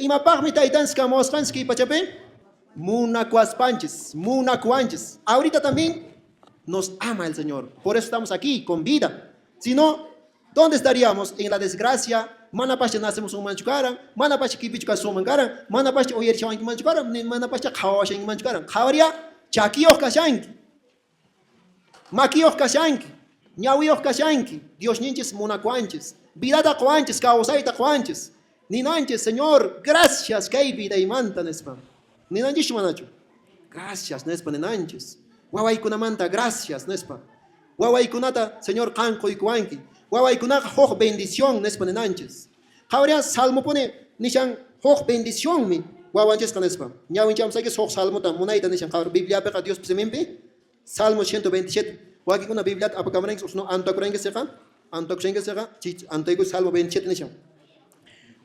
Imapaqmi taytanchis kamawasqanchis kay pachapi? Munakuwaspanchis, munakuwanchis. Ahorita también nos ama el Señor. Por eso estamos aquí, con vida. Si no, ¿dónde estaríamos? En la desgracia. Manapascha nacemusunmanchu karan, manapascha kaypichu kasunman karan, manapascha uyarishawankimanchu karan, manapascha qhawawashankimanchu karan. Qhawariya chakiyuq kashanki, makiyuq kashanki, ñawiyuq kashanki. Diosninchis munakuwanchis, vidata qowanchis, kawsayta qowanchis. Ninanchis, Señor, gracias kay vidaymanta nispa. Ninanchischu manachu? Gracias nispa ninanchis. Wawaykunamanta gracias nispa. Wawaykunata, Señor, qan qoykuwanki. Wawaykunaqa huk bendición nispa ninanchis. Qhawariya salmopuni nishan huk bendicionmi wawanchisqa nispa. Ñawinchamusayki huk salmota munayta nishan qhawar Bibliapiqa Diospa siminpi Salmo 127. Wakinkuna Bibliata apakamuranchis o sino antakuranchis antakushanchis antayku Salmo 27 nishan.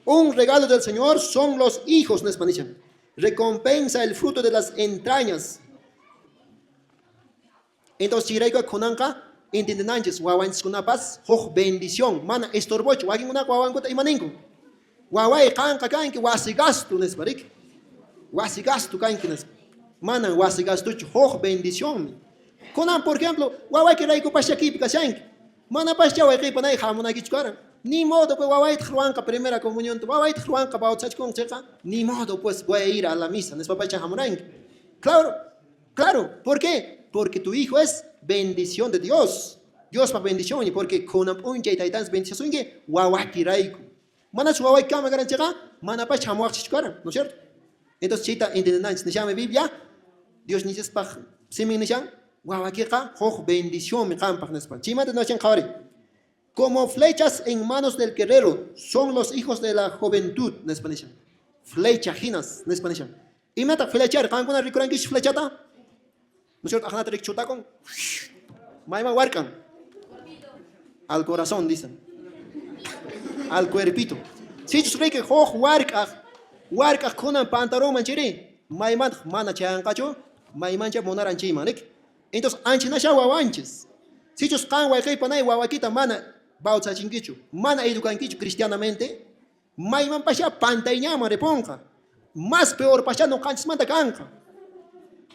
Un regalo del Señor son los hijos nispa nishan. Recompensa el fruto de las entrañas. Entonces chayrayku kunanqa entiendenanchis wawanchiskunapas huk bendición, mana estorbochu. Wakinkunaqa wawankuta ima ninku? Waway qanqa kanki wasi gasto nispa, riki? Wasi gasto kanki nispa. Manan wasi gastochu, huk bendicionmi. Kunan, por ejemplo, wawayki raykupascha kaypi kashanki. Manapascha wayqiypa nay hamunaykichu karan. Ni modo, pues wawaytaq ruwanqa primera comunionta, wawaytaq ruwanqa bautizachkunqa chayqa, ni modo, pues voy a ir a la misa nispapacha hamuranki. Claro, claro, ¿por qué? Porque tu hijo es bendición de Dios. Diospaq bendición, porque kunan p'unchay taytanchis bendiciasunki wawakirayku. Manachu wawayki kanman karan chayqa, manapascha hamuwaqchischu karan, ¿no es cierto? Entonces chayta entiendenanchis. Nishanmi Biblia, Dios ninchispaq simin nishan, wawakiqa huk bendicionmi qampaq nispa. Chaymanta nishan qhawari. Como flechas en manos del guerrero son los hijos de la juventud, nispa nishan. Flecha hinas, nispa nishan. Imataq flechar? Qankuna rikurankichis flechata? ¿No es cierto? Aqnata rik chutakun. Mayman wark'an. Al corazón, dicen. Al cuerpito. Sichus riki huk wark'aq, wark'aq kunan pantalonman chiri, maymantaq mana chayanqachu, maymancha munaran chayman, riki. Entonces, anchinasha wawanchis. Sichus qan wayqiypa nay wawakita mana bautizachinkichu, mana educankichu cristianamente, maymanpasha pantayñaman ripunqa. Más peor pasha nuqanchismanta kanqa.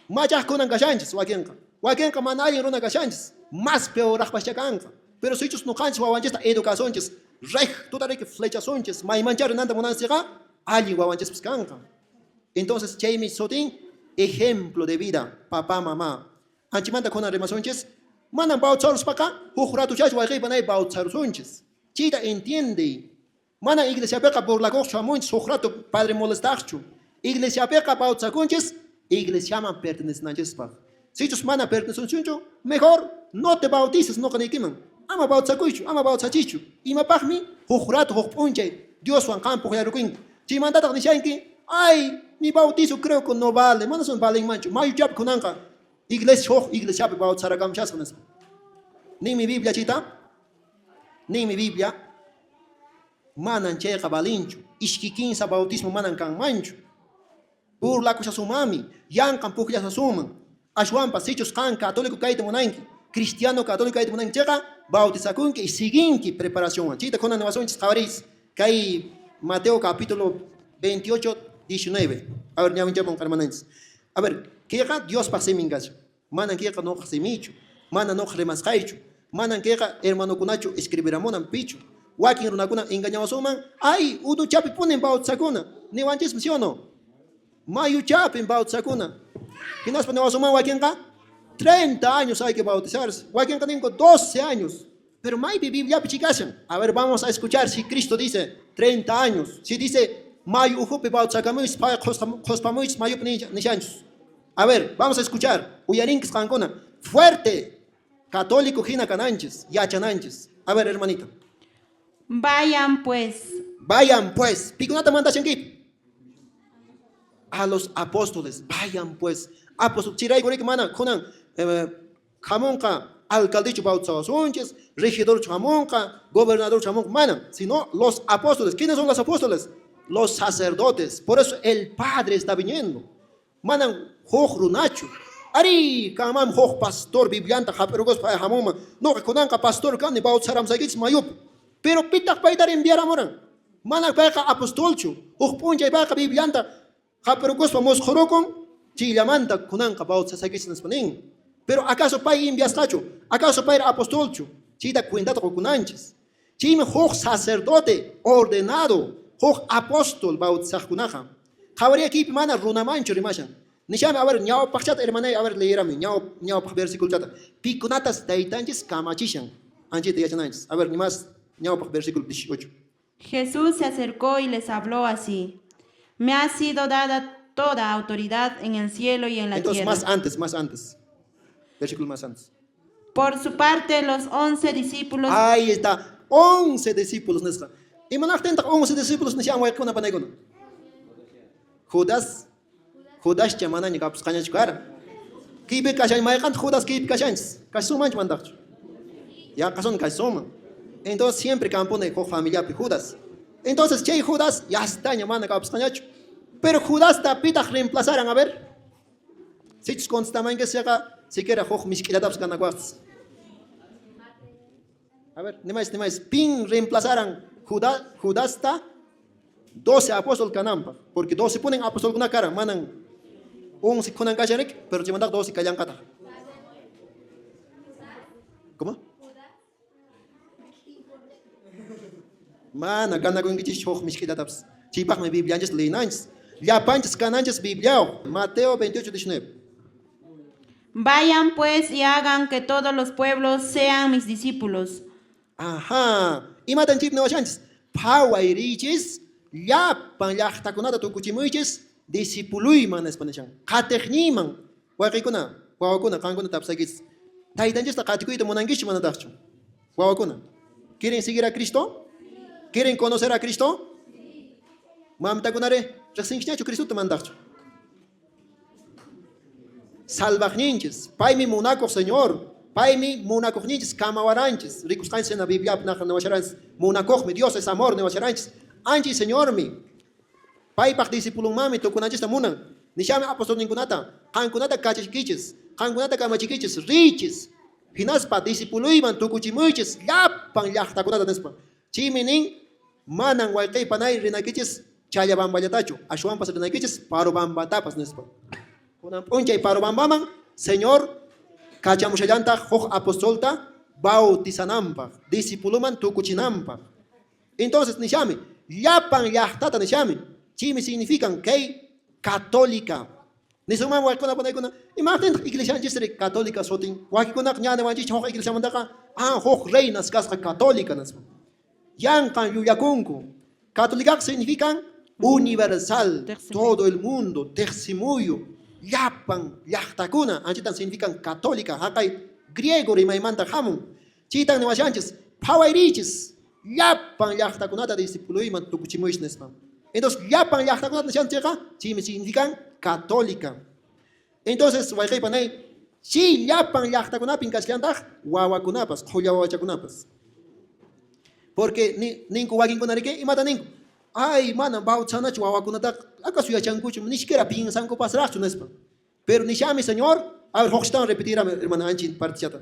Machaq kunan kashanchis wakinqa. Wakinqa mana allin runa kashanchis. Más peoraqpascha kanqa. Pero sichus nuqanchis wawanchista educasunchis, rectota riki flechasunchis, maymancha rinanta munansiqa, allin wawanchispis kanqa. Entonces chaymi sutin ejemplo de vida, papá, mamá. Anchimanta kunan rimasunchis, manan bautizaruspaqa huk ratuchachu wayqiypa nay bautizarusunchis. Chayta entiende. Mana iglesiapiqa burlakuqchu hamunchis, huk rato padre molestaqchu. Iglesiapiqa bautizakunchis iglesiaman pertenecenanchispaq. Sichus mana pertenesunchunchu, mejor no te bautices noqa niykiman. Ama bautizakuychu, ama bautizachichu. Imapaqmi huk rato, huk p'unchay Dioswan qan pukllarukunki. Chaymantataq nishanki, ay, mi bautizo creo que no vale, mana son valenmanchu. Mayuchapi kunanqa iglesia huk iglesiapi bautizarakamushasqa nispa. Ninmi Biblia chayta? Ninmi Biblia, manan chayqa valenchu. Ishki kinsa bautismo manan kanmanchu. Burlakushasumanmi, yanqan pukllashasuman. Ashwanpas sichus qan católico kayta munanki, cristiano católico kayta munanki chayqa, bautizakunki y siguinki preparacionwan. Chayta kunan niwasunchis qhawariychis kay Mateo capítulo 28, 19. A ver, ñawinchamun hermananchis. A ver, kayqa Diospaq simin kashan. Manan kayqa nuqaq simiychu, mana nuqaq rimasqaychu, manan kayqa hermanokunachu escribiramunan pichu. Wakin runakuna engañawasunman, ay, unuchapi punin bautizakuna, niwanchismi, ¿sí o no? Mayuchapin bautizakuna. Hinaspa niwasunman wakinqa 30 años hay que bautizarse. Wakinqa ninku 12 años. Pero maypi Bibliapi chikashan. A ver, vamos a escuchar si Cristo dice 30 años. Si dice mayu ukhupi bautizakamuychis, pay qhuspamuychis mayupi nishanchus. A ver, vamos a escuchar. Uyarinkis qankuna. Fuerte. Católico hina kananchis, yachananchis. A ver, hermanita. Vayan pues. Vayan pues. Pikunata mandashanki? A los apóstoles. Vayan pues. Apóstol, chayrayku riki mana kunan hamunqa alcaldechu bautizawasunchis, regidorchu hamunqa, gobernadorchu hamunqa, mana, sino los apóstoles. ¿Quiénes son los apóstoles? Los sacerdotes. Por eso el Padre está viniendo. Manan huk runachu. Ari, kanman huk pastor Biblianta hap'irukuspa hamunman. Nuqa kunanqa pastor kani bautizaramusaykichis mayupi. Pero pitaq paytari enviaramuran? Mana payqa apostolchu. Huk p'unchay payqa Biblianta hap'irukuspa musqhurukun, chayllamanta kunanqa bautizasaykichis nispa nin. Pero acaso pay enviasqachu? Acaso payra apostolchu? Chayta cuentata qukunanchis. Chaymi huk sacerdote ordenado, huk apóstol bautizaqkunaqa. Qhawariya kaypi mana runamanchu rimashan. Nishami, a ver, ñawpaqchata hermanay, a ver, leerami, ñawpaq versículochata. Pikunatas taytanchis kamachishan. Anchita yachananchis. A ver, ni más ñawpaq versículo 18. Jesús se acercó y les habló así: Me ha sido dada toda autoridad en el cielo y en la Entonces, tierra. más antes, más antes. Versículo más antes. Por su parte, los 11 discípulos Ahí está. 11 discípulos nisqa. Imanaqtintaq 11 discípulos nishan wayqikuna panaykuna? Judas, Judascha manaña kapusqañachu karan. Kaypi kashan mayqantaq Judas kaypi kashanchis? Kashumanchu manataqchu? Yaqasun kasuman. Entonces siempre kampuni huk familiapi Judas. Entonces chay Judas ya estaña mana kapusqañachu. Pero Judasta pitaq reemplazaran, a ver. Sichus contestamankichis siquiera huk misk'illatapas ganakuwaqchis. A ver, nimaychis, nimaychis. Pin reemplazaran Judasta 12 apóstol kananpaq. Porque 12 punin apostolkuna karan, manan 11 kunan kasharik, pero chaymantaq 12 kallanqataq. ¿Cómo? Mana ganakunkichis huk misk'illatapas. Chaypaqmi Biblianchis leyinanchis. Llapanchis kananchis Bibliao. Mateo 28, 19. Vayan pues y hagan que todos los pueblos sean mis discípulos. Ajá. Imatan chaypi niwashanchis? Phaway riychis, llapan llaqtakunata tukuchimuychis, discipuluyman nispa nishan. Qatiqniyman. Wayqiykuna, wawakuna, qankuna tapusaykichis. Taytanchista qatikuyta munankichu manataqchu? Wawakuna, ¿quieren seguir a Cristo? ¿Quieren conocer a Cristo? Mamtakunare, riqsinkichñachu Cristota manataqchu? Salvaqninchis, paymi munakuq Señor, paymi munakuqninchis kamawaranchis, rikusqanchis hina Bibliapi niwasharanchis, munakuqmi, Dios es amor niwasharanchis, anchi Señormi, paypaq discipulunmanmi tukunanchista munan. Nishami apostolninkunata, qankunata kachachikichis, qankunata kamachikichis, riychis, hinaspa discipuluyman tukuchimuychis, llapan llaqtakunata nispa. Chaymi nin, manan wayqey panay rinakichis Challabamballatachu, ashwanpas rinaykichis Parobambatapas nispa. Kunan p'unchay Parobambaman Señor kachamushallantaq huk apostolta bautizananpaq, discipuluman tukuchinanpaq. Entonces nishami, llapan llaqtata nishami, chaymi significan kay católica. Nisunman wayqikuna panaykuna, imaqtintaq iglesianchisri católica sutin? Wakinkunaqa ña niwanchis huk iglesiamantaqa, huk reinas kasqa católica nispa. Yanqan llullakunku. Católica significan universal, todo el mundo, teqsimuyu, llapan llaqtakuna, anchitan significan católica, haqay griego rimaymanta hamun. Chaytan niwashanchis, phawayrichis, llapan llaqtakunata discipuluyman tukuchimuychis nispa. Entonces, llapan llaqtakunata nishanchikqa, chaymi significan católica. Entonces, wayqey panay, chay llapan llaqtakunapin kashallantaq wawakunapas, qhulla wawachakunapas. Porque ninku wakinkuna riki, imata ninku? Ay, mana bautizanachu wawakunataqa, acaso yachankuchu, ni siquiera piensankupasraqchu nispa. Pero nishami, Señor, a ver, huktawan repetirame, hermana Anchi, partichata.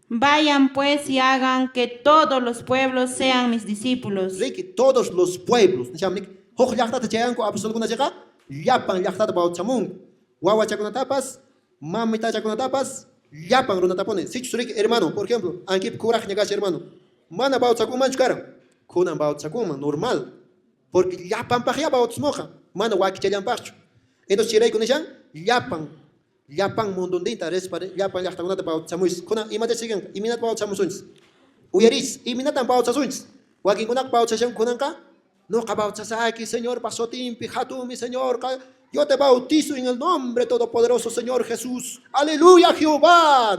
Vayan pues y hagan que todos los pueblos sean mis discípulos. Riki, todos los pueblos. Nishami, huk llaqtata chayanku apostolkuna chayqa, llapan llaqtata bautizamunku. Wawachakunatapas, mamitachakunatapas, llapan runatapuni. Sichus riki, hermano, por ejemplo, ankipi kuraqña kasha hermano, mana bautizakunmanchu karan, kunan bautizakunman, normal. Porque llapanpaqya bautismoqa, mana wakichallanpaqchu. Entonces chayrayku nishan, llapan, llapan munduntinta rispa, llapan llaqtakunata bautizamuychis. Kunan imata sigan, imaynata bautizamusunchis? Uyarichis, imaynatan bautizasunchis? Wakinkunaqa bautizashanku kunanqa, noqa bautizasayki, Señorpa sutinpi, hatumi, Señor, yo te bautizo en el nombre todopoderoso Señor Jesús. Aleluya, Jehová.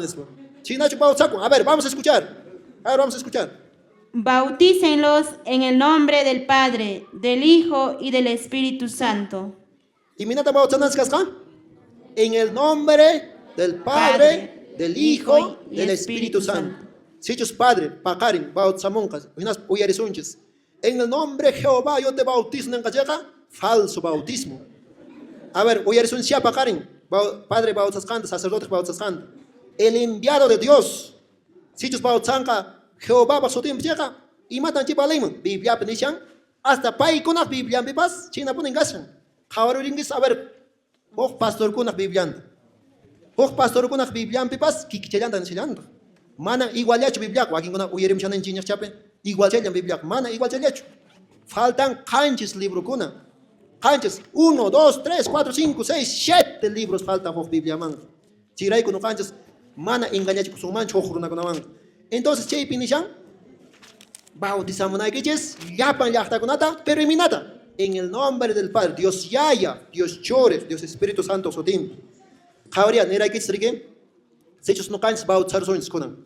Chinachu bautizakun. A ver, vamos a escuchar. A ver, vamos a escuchar. Bautícenlos en el nombre del Padre, del Hijo y del Espíritu Santo. ¿Imaynata bautizananchis kasqa? En el nombre del Padre, Padre, del Hijo, Hijo y del Espíritu Espíritu Santo. Santo. Sichus Padre, paqarin, bautizamunqa, hinaspa uyarisunchis. En el nombre de Jehová yo te bautizo ninqachaqa, falso bautismo. A ver, uyarisunchis paqarin, Padre bautizasqanta, sacerdote bautizasqanta. El enviado de Dios. Sichus bautizanqa, Jehová sutinpi chayqa, imatan chay valinman? Bibliapi nishan, Hasta paykunaq Biblianpipas chhaynapunin kashan. Qhawarurinkichis, a ver, huk pastorkunaq Biblianta. Huk pastorkunaq Biblianpipas kikichallanta nishallantaq. Manan iguallachu Bibliaqa, wakinkuna uyarimushanin chiñaqchapi, igualchallan Bibliaqa, mana igualchallachu. Faltan 7 librokuna. 7, 1, 2, 3, 4, 5, 6, 7 libros faltan huk Bibliamanqa. Chayrayku noqanchis mana engañachikusunmanchu huk runakunawanqa. Entonces chaypi nishan, bautizamunaykichis llapan llaqtakunata, pero imaynata? En el nombre del Padre, Dios Yaya, Dios Churi, Dios Espíritu Santo sutinpi. Qhawariya niraykichis riki, sichus noqanchis bautizarusunchis kunan.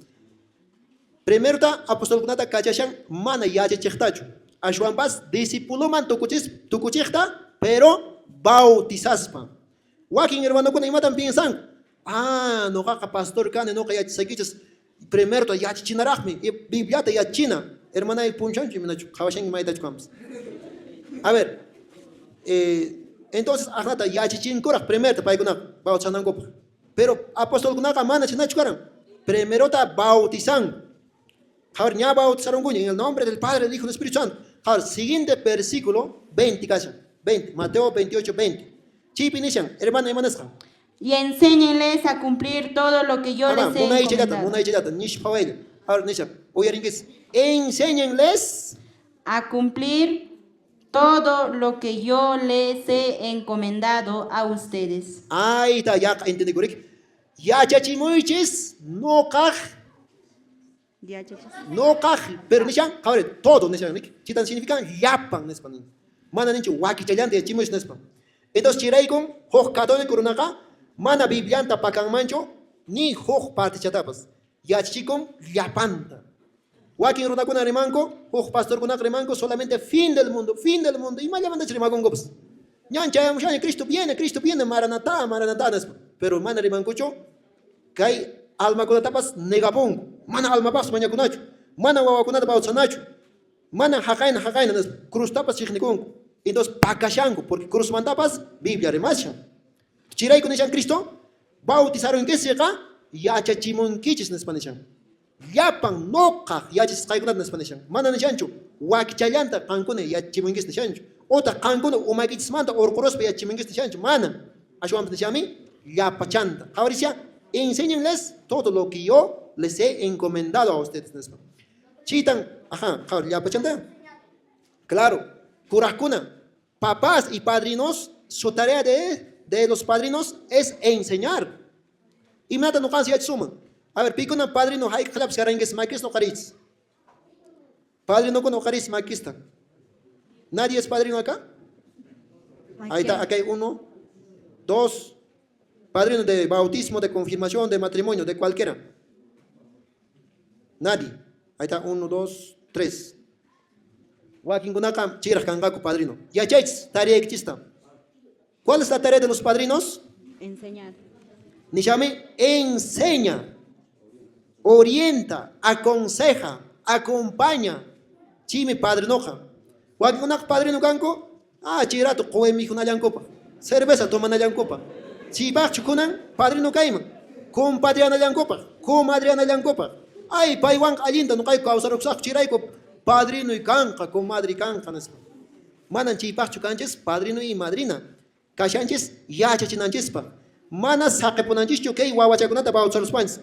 Primerota apostolkunata kachashan mana yachachiqtachu, ashwanpas discipuloman tukuchiqta, pero bautizaspa. Wakin hermanokuna imatan piensanku? Ah, noqaqa pastor kani, noqa yachasaykichis. Primerota yachachinaraqmi, Bibliata yachachina. Hermanay punchanchu iminachu, qhawashanki maytachu kanpas. A ver, entonces aqnata yachachinkuraq primerota paykunaqa bautizanankupaq. Pero apostolkunaqa mana chhaynachu karan. Primerota bautizanku. Qhawar ña bautizarunkuña en el nombre del Padre, del Hijo y del Espíritu Santo. Qhawar, siguiente versículo 20 kashan. 20, Mateo 28, 20. Chaypi nishan, hermana, ima nisqan? Y enséñenles a cumplir todo lo que yo les he munaychallata, encomendado. Munaychallata, nishpa phawaylla. A ver, nishan, uyarinkis. Enséñenles a cumplir todo lo que yo les he encomendado a ustedes. Ahí está, ya entendikurik. Yachachimuychis noqaq noqaq, pero nishan, qhawari, todo nishan, nik. Chaytan significan llapan nispa nin. Mana ninchu wakichallanta yachimuychis nispa. Entonces chiraykun huk católico runaqa mana Biblianta pakanmanchu ni huk partichatapas. Yachachikun llapanta. Wakin runakuna rimanku, huk pastorkunaqa rimanku solamente fin del mundo, fin del mundo, imallamantachu rimakunkupas. Ñan chayamushaña, Cristo viene, maranatá, maranatá nispa. Pero mana rimankuchu kay almakunatapas negapunku. Mana almapaqchu mañakunachu, mana wawakunata bautizanachu, mana haqayna haqayna nispa, cruztapas chiqnikunku. Entonces pakashanku, porque cruzmantapas Biblia rimashan. Chayrayku nishan Cristo, bautizarunkisiqa yachachimunkichis nispa nishan. Llapan noqaq yachachisqaykunata nispa nishan. Mana nishanchu wakichallanta qankuna yachachimunkis nishanchu. Otaq qankuna umaykichismanta urquruspa yachachimunkis nishanchu. Mana. Ashwanpas nishanmi llapachanta. Qhawarisha, enséñenles todo lo que yo les he encomendado a ustedes nispa. Chaytan, ajá, qhawar, llapachanta. Claro, kuraqkuna, papás y padrinos, su tarea de los padrinos es enseñar. Imaynata noqanchis yachasuman? A ver, pikuna padrino hayk'aqllapas karankichis makis noqarichis. Padrinokuna uqarichis makista. ¿Nadie es padrino acá? Ahí está, acá hay uno, dos, padrino de bautismo, de confirmación, de matrimonio, de cualquiera. Nadie. Ahí está, 1, 2, 3. Wakinkunaqa chayraq kanqaku padrino. Yachaychis, tareaykichista. ¿Cuál es la tarea de los padrinos? Enseñar. Nishami, enseña, orienta, aconseja, acompaña. Chaymi padrinoqa. Wakinkunaqa padrino kanku, chay rato quwi mikhunallankupaq, cerveza tomanallankupaq. Chaypaqchu kunan padrino kayman, compadreanallankupaq, comadreanallankupaq. Ay, paywanqa allinta noqayku kawsarukusaqku, chayrayku padrinoy kanqa, comadre kanqa nispa. Manan chaypaqchu kanchis padrino y madrina. Kashanchis yachachinanchispaq. Mana saqipunanchischu kay wawachakunata bautizaruspanchis.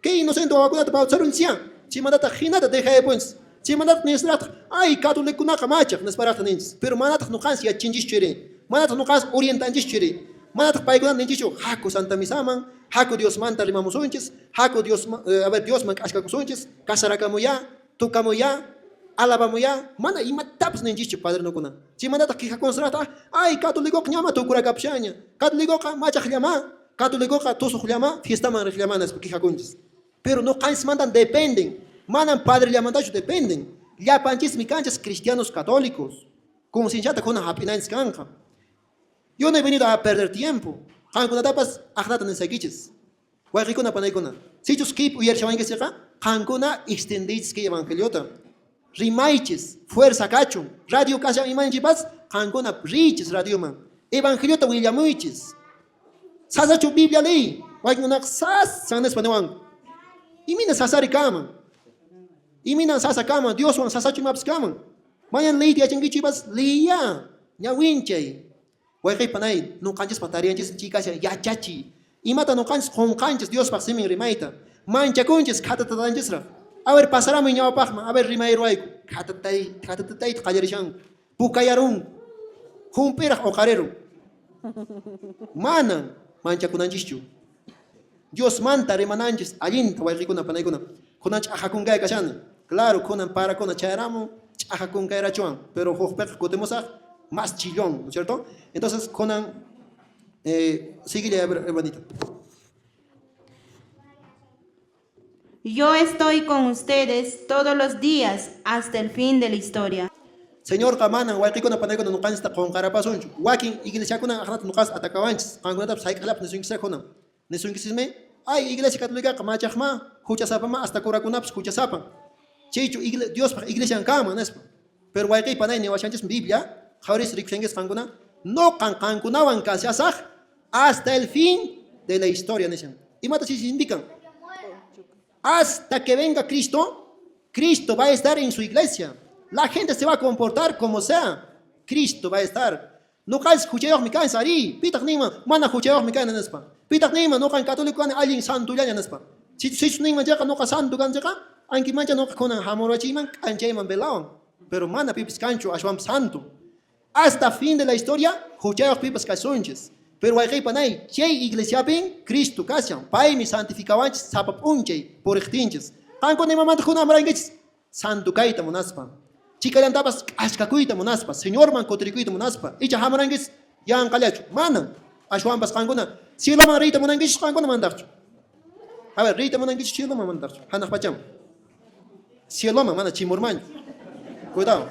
Kay inocente wawakunata bautizarunchis. Chaymantataq hinata dejayapunchis. Chaymantataq nisraqtaq, ay, catolicokunaqa machaq nisparaqta ninchis. Pero manataq noqanchis yachachinchischu ri. Manataq noqanchis orientanchischu ri. Manataq paykunata ninchischu, haku Santa Misaman, haku Diosmanta rimamusunchis, haku Dios, a ver, Diosman k'askakusunchis, kasarakamuyá, tukamuyá, alabamuyá, mana imatapas ninchischu padrinokuna. Chaymantataq quejakunsraqtaq, ay, catolicoqa ñama tukurakapushaña, catolicoqa machaqllamá, catolicoqa tusuqllamá, fiestaman riqllamá nispa quejakunchis. Pero noqanchismantan dependen, manan padrellamantachu dependen. Llapanchismi kanchis cristianos católicos. Concienciata kunan hap'inanchis kanqa. Yo no he venido a perder tiempo. Qankunatapas aqnata nisaykichis. Wayqikuna panaykuna. Sichus kaypi uyarishawankichikqa, qankuna extendiychis kay evangeliota. Rimaychis, fuerza kachun. Radio kashan imanchipas, qankuna riychis radioman. Evangeliota willamuychis. Sasachu Biblia leyi. Wakinkunaqa sasa nispa niwanku. Imayna sasari kaman. Imayna sasa kaman, Dioswan sasachu imapas kaman. Mañan leyta yachankichu ipas leeya, ñawinchay. Wayqey panay, nuqanchispa tariyanchis chikashan yachachiy. Imata nuqanchis qunqanchis Diospaq simin rimayta. Manchakunchis khatatatanchisraq. A ver, pasaramuy ñawpaqman, a ver, rimay ruwayku. Khatatay, khatatatayta qallarishanku. Pukayarunku. Hump'iraq uqarirun. Manan manchakunanchischu. Diosmanta rimananchis allinta wayqikuna panaykuna. Kunan ch'ajakunkay kashani. Claro, kunan parakuna chayaramun ch'ajakunkayrachuwan, pero hukpiqa kutimusaq más chillón, ¿no es cierto? Entonces, kunan síguele, a ver, hermanita. Yo estoy con ustedes todos los días hasta el fin de la historia. Señorqa manan wayqikuna panaykuna nuqanchista qunqarapasunchu. Wakin iglesiakuna aqnata nuqas atakawanchis. Qankunatapas hayk'aqllapas nisunkisra kunan. Nisunkisismi, ay, iglesia católicaqa machaqma, huchasapama, hasta curakunapas huchasapan. Chaychu Diospaq iglesian kanman, nispa. Pero wayqiy panay niwashanchismi Biblia, qhawaris rikushankichis qankuna, nuqan qankunawan kashasaq hasta el fin de la historia, nishan. Imata chay significan? Hasta que venga Cristo, Cristo va a estar en su iglesia. La gente se va a comportar como sea. Cristo va a estar. Nuqanchis huchayuqmi kanchis arí. Pitaq ninman mana huchayuqmi kani nispa. Pitaq ninman nuqan católico kani allin santullaña nispa. Sichus ninman chayqa nuqa santo kani chayqa ankimancha nuqa kunan hamurachiyman k'anchayman velawan. Pero mana pipis kanchu ashwanpas santo. Hasta fin de la historia huchayuq pipas kasunchis. Pero wayqiy panay, chay iglesiapin Cristo kashan. Paymi santificawanchis sapa p'unchay puriqtinchis. Qankuna imamanta kunan hamurankichis? Santo kayta munaspa. Chikallantapas k'askakuyta munaspa, Señorman kutirikuyta munaspa. Icha hamurankichis yanqallachu. Manan. Ashwanpas qankuna cieloman riyta munankichis qankuna manataqchu. A ver, riyta munankichis cieloman manataqchu. Hanaq pachaman. Cieloman, mana chimurmanchu. Cuidado.